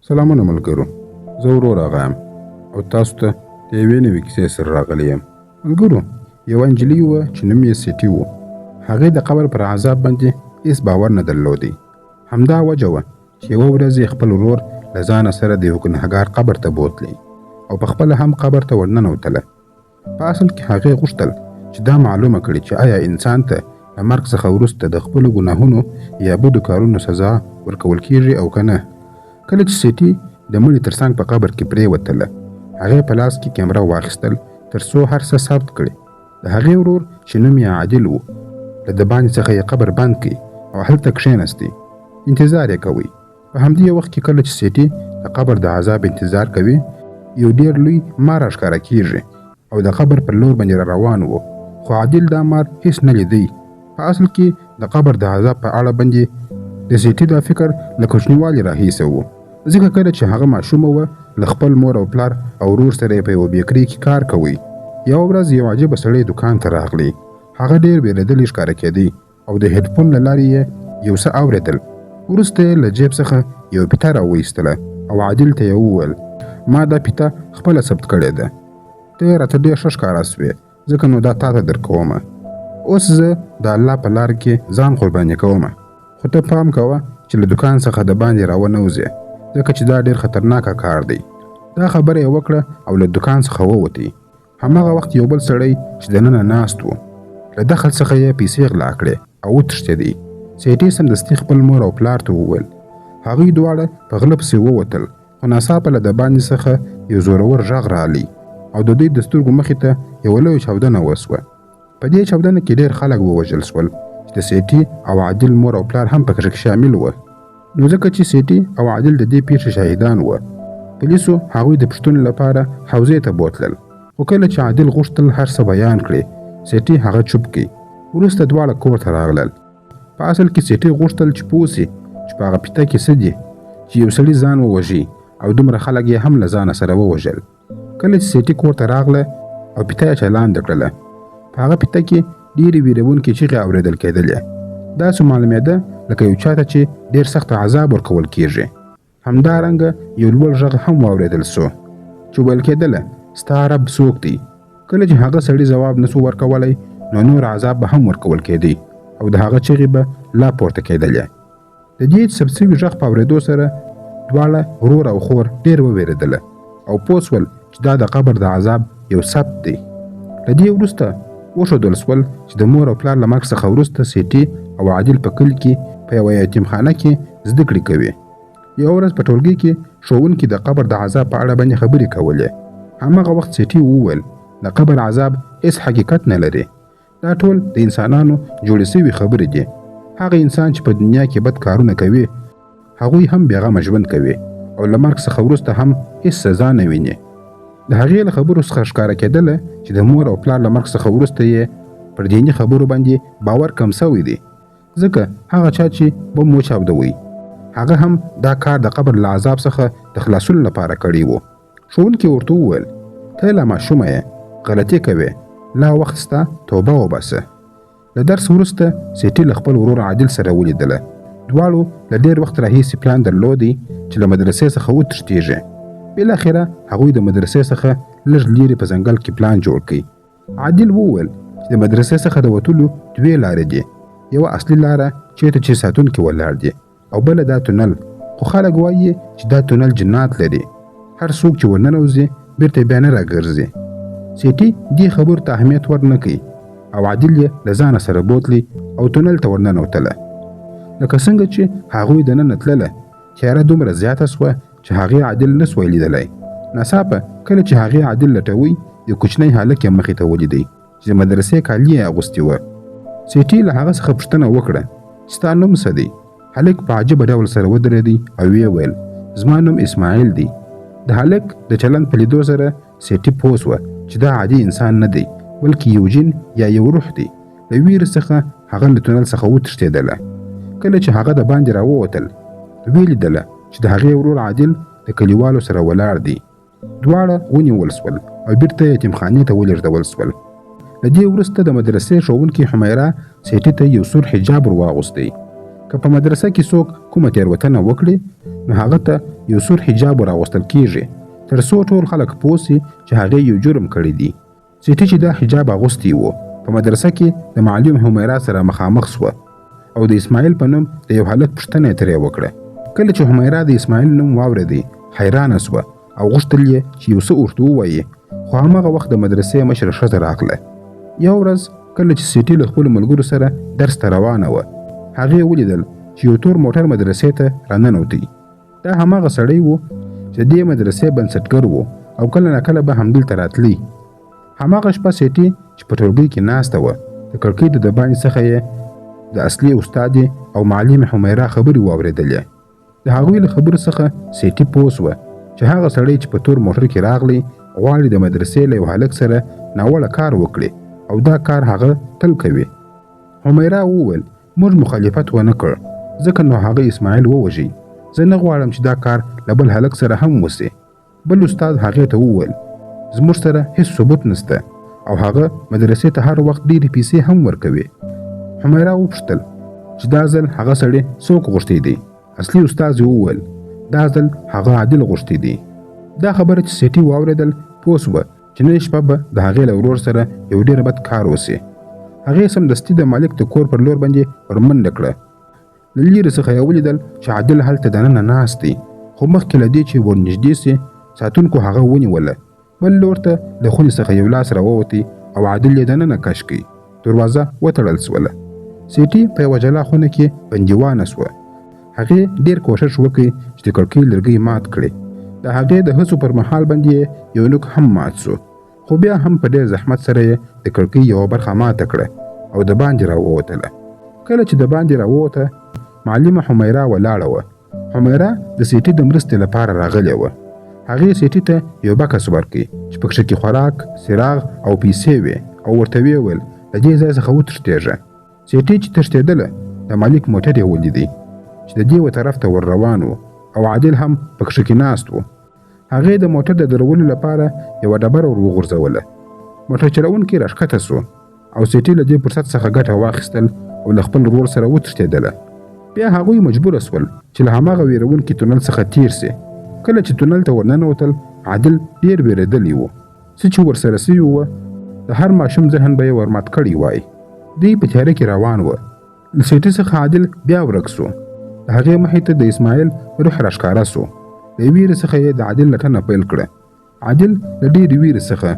سلامونه ملګرو، زه ورور اغا یم او تاسو ته د یوې نوې کیسې سره راغلی یم. ملګرو، یوه نجلۍ وه چې نوم یې سیټي و. هغې د قبر پر عذاب باندې هیڅ باور نه درلودی. همدا وجه وه چې یوه ورځ یې خپل ورور له ځانه سره د یو ګناهګار قبر ته بوتلی او په خپله هم قبر ته ورننوتله. په اصل کې هغې غوښتل چې دا معلومه کړي چې آیا انسان ته له مرګ څخه وروسته د خپلو ګناهونو یا بدو کارونو سزا ورکول کیږي او که نه. کله چې سیټي د مړي تر څنګ په قبر کې پرېوتله، هغې په لاس کې کیمره واخیستل تر څو هر څه ثبت کړي. د هغې ورور چې نوم یې عادل و، له دباندې څخه یې قبر بند کړ او هلته کښېنستی، انتظار یې کوی. په همدې وخت کې کله چې سیټي د قبر د عذاب انتظار کوي، یو ډېر لوی مار راښکاره کیږي او د قبر پر لور باندې را روان و، خو عادل دا مار هیڅ نه لیدی. په اصل کې د قبر د عذاب په اړه باندې د سیټي دا فکر له کوچنیوالي راهیسې و، ځکه کله چې هغه ماشومه وه، له خپل مور او پلار او ورور سره یې په یوه بیکرۍ کې کار کوی. یوه ورځ یو عجیبه سړی دوکان ته راغلی. هغه ډېر وېرېدلی ښکاره کېدی او د هیډفون له لارې یې یو څه اورېدل. وروسته یې له جیب څخه یوه پیته راوایستله او عادل ته یې وویل، ما دا پیته خپله ثبت کړې ده، ته راته ډېر ښه ښکاره سوې، ځکه نو دا تاته درکومه. اوس زه د الله په لار کې ځان قرباني کومه، خو ته پام کوه چې له دوکان څخه د باندې راونه وځې، ځکه چې دا ډېر خطرناکه کار دی. دا خبره یې وکړه او له دوکان څخه ووتی. هماغه وخت یو بل سړی چې دننه ناست و، له دخل څخه یې پیسې غلا کړې او وتښتېدی. سیټي سمدستي خپل مور او پلار ته وویل. هغوی دواړه په غله پسې ووتل، خو ناڅاپه له دباندې څخه یو زورور غږ راغلی او د دوی د سترګو مخې ته یوه لویه چاودنه وسوه. په دې چاودنه کې ډېر خلک ووژل شول چې د سیټي او عادل مور او پلار هم پکې شامل وه. نو ځکه چې سیټي او عادل د دې پیښې شاهدان وه، پولیسو هغوی د پوښتنو لپاره حوزې ته بوتلل. خو کله چې عادل غوښتل هر څه بیان کړي، سیټي هغه چوپ کړي. وروسته دواړه کور ته راغلل. په اصل کې سیټي غوښتل چې پوه سي چې په هغه پیته کې څه دي چې یو سړي ځان ووژي او دومره خلک یې هم له ځانه سره ووژل. کله چې سیټي کور ته راغله او پیته یې چالانده کړله، په هغه پیته کې ډېرې ویرونکې چیغې اورېدل کېدلې. داسې معلومېده لکه یو چاته چې ډېر سخت عذاب ورکول کیږي. همدارنګه یو لوړ غږ هم واورېدل سو چې ویل کېدله، ستا رب څوک دی؟ کله چې هغه سړي ځواب نسو ورکولی، نو نور عذاب به هم ورکول کېدی او د هغه چیغې به لا پورته کېدلې. د دې ثبت سوي غږ په اورېدو سره دواړه ورور او خور ډېر ووېرېدله او پوه سول چې دا د قبر د عذاب یو ثبت دی. له دې وروسته وښودل سول چې د مور او پلار له مرګ څخه وروسته سیټي او عادل په کلي کې په یوه یتیمخانه کې زده کړې کوي. یوه ورځ په ټولګي کې ښوونکي د قبر د عذاب په اړه باندې خبرې کولې. هماغه وخت سیټي وویل، د قبر عذاب هیڅ حقیقت نه لري، دا ټول د انسانانو جوړې سوي خبرې دي. هغه انسان چې په دنیا کې بد کارونه کوي، هغوی هم بېغمه ژوند کوي او له مرګ څخه وروسته هم هیڅ سزا نه ویني. د هغې له خبرو څخه ښکاره کېدله چې د مور او پلار له مرګ څخه وروسته یې پر دیني خبرو باندې باور کم سوی دی، ځکه هغه چا چې بم وچاودوی، هغه هم دا کار د قبر له عذاب څخه د خلاصون لپاره کړی و. ښوونکي ورته وویل، ته لا ماشومه یې، غلطي کوې، لا وخت سته، توبه وباسه. له درس وروسته سیټي له خپل ورور عادل سره ولیدله. دواړو له ډېر وخت راهیسې پلان درلودی چې له مدرسې څخه وتښتیږي. بالاخره هغوی د مدرسې څخه لږ لیرې په ځنګل کې پلان جوړ کړ. عادل وویل چې د مدرسې څخه د وتلو دوې لارې دي، یوه اصلي لاره چیرته چې ساتونکي ولاړ دي او بله دا تونل، خو خلک وایي چې دا تونل جنات لري، هر څوک چې ورننوځي بیرته بیا نه راګرځي. سیټي دې خبرو ته اهمیت ورنه کړ او عادل یې له ځانه سره بوتلی او تونل ته ورننوتله. لکه څنګه چې هغوی دننه تلله، تیاره دومره زیاته سوه چې هغې عادل نه سوای لیدلی. ناڅاپه کله چې هغې عادل لټوی، یو کوچنی هلک یې مخې ته ولیدی چې د مدرسې کالي یې اغوستي وه. سیټي له هغه څخه پوښتنه وکړه چې ستا نوم څه دی؟ هلک په عجیبه ډول سره ودرېدی او ویې ویل، زما نوم اسماعیل دی. د هلک د چلند په لیدو سره سیټي پوه سوه چې دا عادي انسان نه دی، بلکې یو جن یا یو روح دی. له ویرې څخه هغه له تونل څخه وتښتېدله. کله چې هغه د باندې راووتل، ویې لیدله چې د هغې ورور عادل د کلیوالو سره ولاړ دی. دواړه ونیول سول او بیرته یتیمخانې ته ولېږدول سول. له دې وروسته د مدرسې ښوونکې حمیرا سیټي ته یو سور حجاب ور واغوستی. که په مدرسه کې څوک کومه تېروتنه وکړي، نو هغه ته یو سور حجاب ور اغوستل کېږي، تر څو ټول خلک پوه سي چې هغې یو جرم کړی دی. سیټي چې دا حجاب اغوستی و، په مدرسه کې د معلم حمیرا سره مخامخ سوه او د اسماعیل په نوم د یو هلک پوښتنه یې ترې وکړه. کله چې حمیرا د اسماعیل نوم واورېدی، حیرانه سوه او غوښتل یې چې یو څه ورته ووایي، خو هماغه وخت د مدرسې مشره ښځه راغله. یوه ورځ کله چې سیټي له خپلو ملګرو سره درس ته روانه وه، هغې ولیدل چې یو تور موټر مدرسې ته راننوتی. دا هماغه سړی و چې د دې مدرسې بنسټګر و او کله ناکله به همدلته راتلی. هماغه شپه سیټي چې په ټولګي کې ناسته وه، د کړکۍ د دباندې څخه یې د اصلي استادې او معلمې حمیرا خبرې واورېدلې. د هغوی له خبرو څخه سیټي پوه شوه چې هغه سړی چې په تور موټر کې راغلی، غواړي د مدرسې له یو هلک سره ناوړه کار وکړي او دا کار هغه تل کوي. حمیرا وویل، موږ مخالفت ونه کړ، ځکه نو هغه اسماعیل ووژی. زه نه غواړم چې دا کار له بل هلک سره هم وسي. بل استاد هغې ته وویل، زموږ سره هیڅ ثبوت نشته او هغه مدرسې ته هر وخت ډېرې پیسې هم ورکوي. حمیرا وپوښتل چې دا ځل هغه سړي څوک غوښتی دی؟ اصلي استاد یې وویل، دا ځل هغه عادل غوښتی دی. دا خبره چې سیټي واورېدل، پوه سوه چې نن شپه به د هغې له ورور سره یو ډېر بد کار وسي. هغې سمدستي د مالک د کور پر لور باندې ورمنډه کړه. له لیرې څخه یې ولیدل چې عادل هلته دننه ناست دی، خو مخکې له دې چې ورنږدې سي، ساتونکو هغه ونیوله. بل لور ته له خونې څخه یو لاس راووتی او عادل یې دننه کش کړ. دروازه وتړل سوله. سیټي په یوه جلا خونه کې بندیوانه سوه. هغې ډېر کوښښ وکړ چې د کړکۍ لرګی مات کړي. د هغې د هڅو پر مهال باندې یې یو نوک هم مات سو، خو بیا هم په ډېر زحمت سره یې د کړکۍ یوه برخه ماته کړه او د باندې راووتله. کله چې د باندې راووته، معلمه حمیرا ولاړه وه. حمیرا د سیټي د مرستې لپاره راغلې وه. هغې سیټي ته یو بکس ورکړ چې پکښې کې خوراک، څراغ او پیسې وې او ورته ویې ویل، له دې ځای څخه وتښتېږه. سیټي چې تښتېدله، د مالک موټر یې ولیدی چې د دې و طرف ته ور روان و او عادل هم پکښې کې ناست و. هغې د موټر د درولو لپاره یوه ډبره ور وغورځوله. موټر چلوونکی راښکته سو او سیټي له دې فرصت څخه ګټه واخیستل او له خپل ورور سره وتښتېدله. بیا هغوی مجبوره سول چې له هماغه ویرونکي تونل څخه تیر سي. کله چې تونل ته ورننوتل، عادل ډېر ویرېدلی و. څه چې ورسره سوي وه، د هر ماشوم ذهن به یې ورمات کړی وای. دوی په تیاره کې روان وه. له سیټي څخه عادل بیا ورک سو. د هغې مخې ته د اسماعیل روح راښکاره سو. له ویرې څخه یې د عادل لټنه پیل کړه. عادل له ډېرې ویرې څخه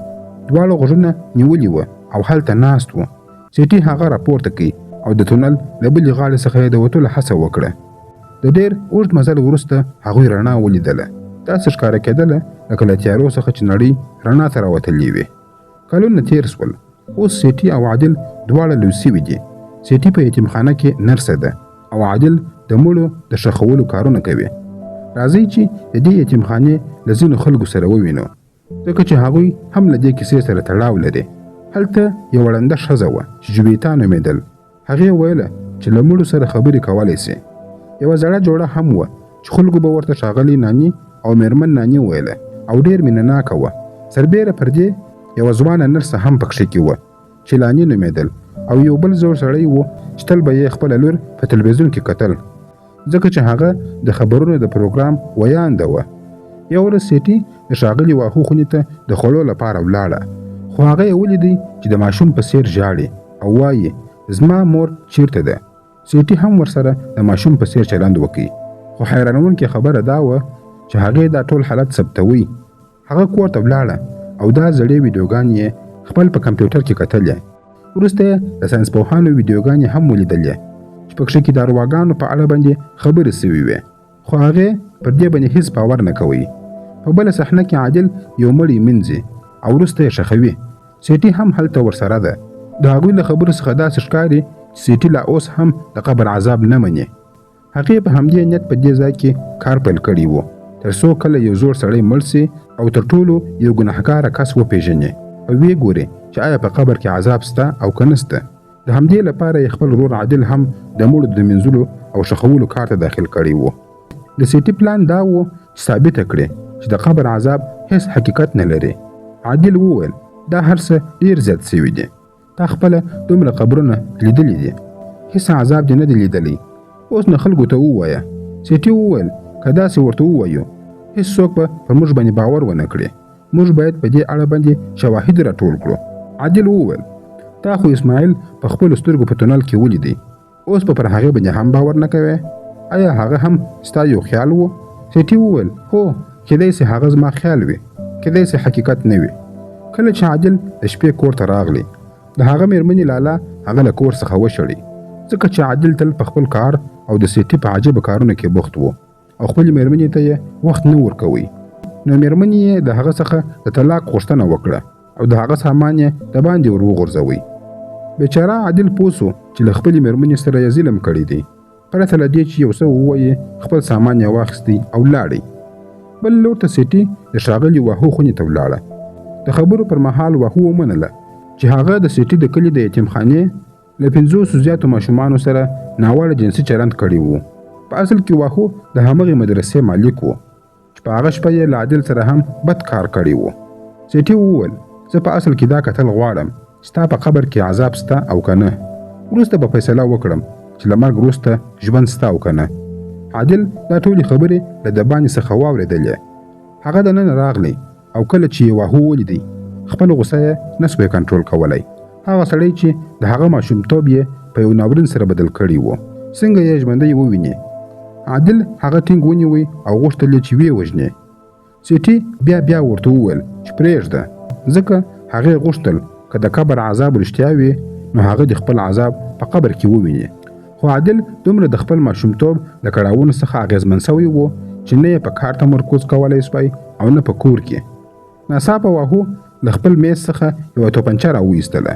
دواړه غوږونه نیولي وه او هلته ناست و. سیټي هغه راپورته کړ او د تونل له بلې غاړې څخه یې د وتلو هڅه وکړه. د ډېر اوږد مزل وروسته هغوی رڼا ولیدله. داسې ښکاره کېدله لکه له تیارو څخه چې نړۍ رڼا ته راوتلې وي. کلونه تېر سول. اوس سیټي او عادل دواړه لوی سوي دي. سیټي په یتیمخانه کې نرسه ده او عادل د مړو د ښخولو کارونه کوي. راځئ چې د دې یتیمخانې له ځینو خلکو سره ووینو، ځکه چې هغوی هم له دې کیسې سره تړاو لري. هلته یوه ړنده ښځه وه چې جویتا نومېدل. هغې ویله چې له مړو سره خبرې کولی سي. یوه زړه جوړه هم وه چې خلکو به ورته ښاغلی ناني او میرمن ناني ویله او ډېر مینه ناکه وه. سربېره پر دې یوه ځوانه نرسه هم پکښې کې وه چې لاني نومېدل او یو بل زوړ سړی و چې تل به یې خپله لور په تلویزیون کې کتل، ځکه چې هغه د خبرونو د پروګرام ویانده وه. یوه ورځ سیټي د ښاغلي واهو خونې ته د خوړو لپاره ولاړه، خو هغه یې ولیدی چې د ماشوم په څېر ژاړي او وایي، زما مور چیرته ده؟ سیټي هم ورسره د ماشوم په څېر چلند وکړ، خو حیرانوونکې خبره دا وه چې هغې دا ټول حالت ثبتوي. هغه کور ته ولاړه او دا زړې ویډیوګانې یې خپل په کمپیوټر کې کتلې. وروسته یې د ساینسپوهانو ویډیوګانې هم ولیدلې چې پکښې کې د ارواګانو په اړه باندې خبرې سوي وې، خو هغې پر دې باندې هیڅ باور نه کوي. په بله صحنه کې عادل یو مړی مینځي او وروسته یې ښخوي. سیټي هم هلته ورسره ده. د هغوی له خبرو څخه داسې ښکاري چې سیټي لا اوس هم د قبر عذاب نه مني. هغې په همدې نیت په دې ځای کې کار پیل کړی و، تر څو کله یو زوړ سړی مړ سي او تر ټولو یو ګناهګاره کس وپېژني او ویې ګوري چې آیا په قبر کې عذاب سته او که نسته. د همدې لپاره یې خپل ورور عادل هم د مړو د مینځلو او ښخولو کار ته داخل کړی و. د سیټي پلان دا و چې ثابته کړي چې د قبر عذاب هیڅ حقیقت نه لري. عادل وویل، دا هر څه ډېر زیات سوي دي. تا خپله دومره قبرونه لیدلي دي، هیڅ عذاب دې نه دی لیدلی. اوس نو خلکو ته ووایه. سیټي وویل، که داسې ورته ووایو، هیڅوک به پر موږ باندې باور ونه کړي. موږ باید په دې اړه باندې شواهد راټول کړو. عادل وویل، تا خو اسماعیل په خپلو سترګو په تونل کې ولیدی، اوس به پر هغې باندې هم باور نه کوې؟ ایا هغه هم ستا یو خیال و؟ سیټي وویل، هو، کیدای سي هغه زما خیال وي، کیدای سي حقیقت نه وي. کله چې عادل د شپې کور ته راغلی، د هغه میرمنې لالا هغه له کور څخه وشړی، ځکه چې عادل تل په خپل کار او د سیټي په عجیبه کارونو کې بوخت و او خپلې میرمنې ته یې وخت نه ورکوي. نو میرمنې یې د هغه څخه د طلاق غوښتنه وکړه او د هغه سامان یې د باندې ور وغورځوی. بیچاره عادل پوه سو چې له خپلې میرمنې سره یې ظلم کړی دی. پرته له دې چې یو څه ووایي، خپل سامان یې واخیستی او لاړی. بل لور ته سیټي د ښاغلي واهو خونې ته ولاړه. د خبرو پر مهال واهو ومنله چې هغه د سیټي د کلي د یتیمخانې له 50 زیاتو ماشومانو سره ناوړه جنسي چلند کړی و. په اصل کې واهو د همغې مدرسې مالک و چې په هغه شپه یې له عادل سره هم بد کار کړی و. سیټي وویل، زه په اصل کې دا کتل غواړم چې ستا په قبر کې عذاب سته او که نه. وروسته به فیصله وکړم چې له مرګ وروسته ژوند سته او که نه. عادل دا ټولې خبرې له دباندې څخه واورېدلې. هغه دننه راغلی او کله چې یې واهو ولیدی، خپل غوسه یې نه سوی کنټرول کولی. هغه سړی چې د هغه ماشومتوب یې په یو ناورین سره بدل کړی و، څنګه یې ژوندی وویني؟ عادل هغه ټینګ ونیوی او غوښتل یې چې ویې وژني. سیټي بیا بیا ورته وویل چې پرېږده، ځکه هغې غوښتل که د قبر عذاب رښتیا وي، نو هغه د خپل عذاب په قبر کې وویني. خو عادل دومره د خپل ماشومتوب له کړاوونو څخه اغېزمن شوی و چې نه یې په کار تمرکز کولی سوای او نه په کور کې. ناڅاپه واهو له خپل میز څخه یوه توپنچه راوایستله،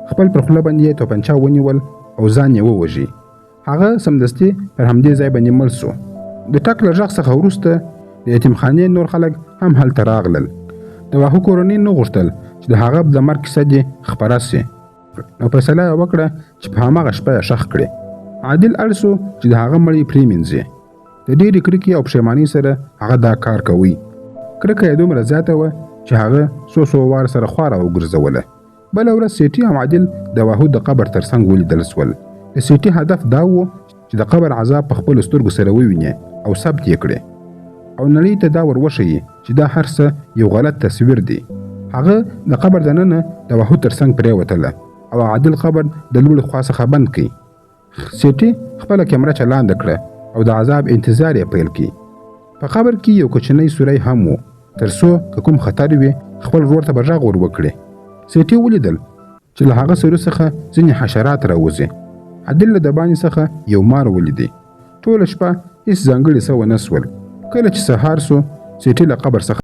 خپل پر خوله باندې یې توپنچه ونیول او ځان یې ووژی. هغه سمدستي پر همدې ځای باندې مړ سو. د ټک له غږ څخه وروسته د یتیمخانې نور خلک هم هلته راغلل. د واهو کورنۍ نه غوښتل چې د هغه د مرګ کیسه دې خپره سي، نو فیصله یې وکړه چې په هماغه شپه یې ښخ کړي. عادل اړ سو چې د هغه مړی پرېمینځي. د ډېرې کرکې او پښیمانۍ سره هغه دا کار کوي. کرکه یې دومره زیاته وه چې هغه څو څو وار سره خوا راوګرځوله. بله ورځ سیټي او عادل د واهو د قبر تر څنګ ولیدل سول. د سیټي هدف دا و چې د قبر عذاب په خپلو سترګو سره وویني او ثبت یې کړي او نړۍ ته دا ور وښیي چې دا هر څه یو غلط تصویر دی. هغه د قبر دننه د واهو تر څنګ پرېوتله او عادل قبر د لوړې خوا څخه بند کړ. سیټي خپله کیمره چلانده کړه او د عذاب انتظار یې پیل کړ. په قبر کې یو کوچنی سوری هم و، تر څو که کوم خطر وي خپل ورور ته به غږ ور وکړي. سیټي ولیدل چې له هغه سوري څخه ځینې حشرات راوځي. عادل له دباندې څخه یو مار ولیدی. ټوله شپه هیڅ ځانګړي څه ونه سول. کله چې سهار سو، سیټي له قبر څخه